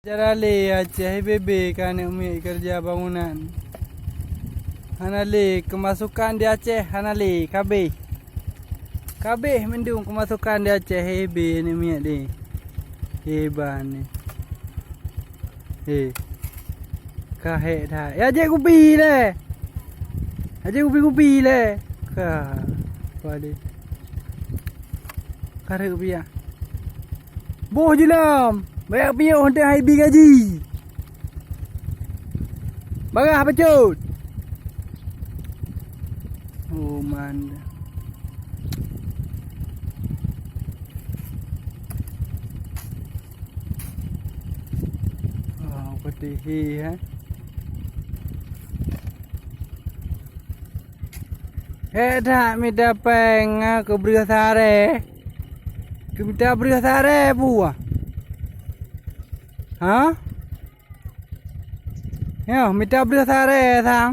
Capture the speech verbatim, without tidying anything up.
Cara lé Aceh, bebe ka aneuk miet keureuja bangunan. Hana lé keumasukan di Aceh, hana lé, kabeh. Kabeh mandum keumasukan di Aceh, bebe aneuk miet deh. Hebat ni. He. Ka hék that. Ya jek kupi lé. Ya jek kupi-kupi lé. Ka. Apa dia? Kareuek piah. Boh jilom. Banyak piôh teuh hai bi gaji. Bagah bacut. Oh, man. Oh, peutehi, eh. Hék that mita péng, ah, keu breueh saré. Keu mita breueh saré buah. Ha? Nyoe, mita breueh saré sang.